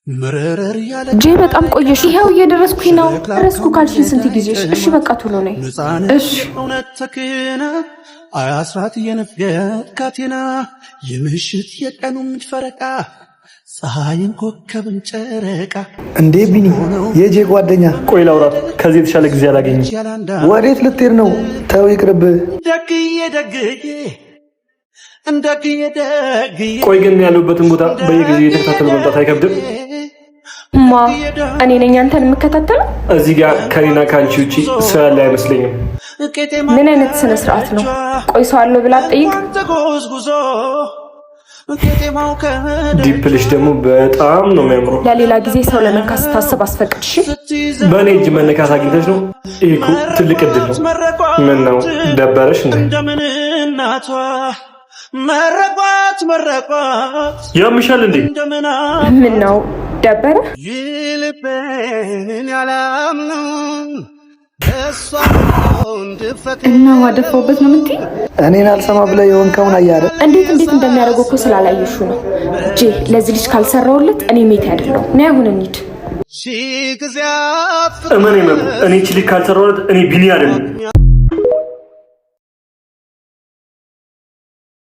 ምርርር ያለ ጄ በጣም ቆየሽ። ይኸው እየደረስኩኝ ነው። ደረስኩ ካልሽኝ ስንት ጊዜሽ? እሺ በቃ ቶሎ ነይ። ነፃነት እሺ። የእውነት ተክና አያስራት የንፍገት ካቴና የምሽት የቀኑ ፈረቃ ፀሐይን ኮከብን ጨረቃ። እንዴ ቢኒ፣ የጄ ጓደኛ። ቆይ ላውራት፣ ከዚህ የተሻለ ጊዜ አላገኝም። ወዴት ልትሄድ ነው? ተው ይቅርብ። ደግዬ ደግዬ ደግዬ ደግዬ። ቆይ ግን ያለሁበትን ቦታ በየጊዜው እየተከታተሉ መምጣት አይከብድም? ማ እኔ ነኝ አንተን የምከታተለው? እዚህ ጋር ከኔና ከአንቺ ውጪ ሰው ያለ አይመስለኝም። ምን አይነት ስነ ስርዓት ነው? ቆይ ሰው አለው ብላ አትጠይቅ። ተጎዝጉዞ ቄጤማው ከደ DP ልሽ ደግሞ በጣም ነው የሚያምረው። ለሌላ ጊዜ ሰው ለመንካት ስታስብ አስፈቅድ። እሺ። በእኔ እጅ መነካት አግኝተሽ ነው። ይህ እኮ ትልቅ እድል ነው። ምን ነው ደበረሽ እንዴ? እንደምን እናቷ መረቋት መረቋት። ያምሻል እንዴ? እንደምን ምን ነው ደበረ? ይልቤን ያላምነው እሷ እንድፈት። እና ዋደፋውበት ነው የምትይ? እኔን አልሰማ ብለህ የሆንከውን አያለ። እንዴት እንዴት እንደሚያደርገው እኮ ስላላየሽው ነው። ጄ ለዚህ ልጅ ካልሰራውለት እኔ ሜት አይደለሁም። ነይ አሁን እንሂድ። ሺ ጊዜ እመን መኩ፣ እኔ ችሊ ካልሰራሁለት እኔ ቢኒ አይደለም።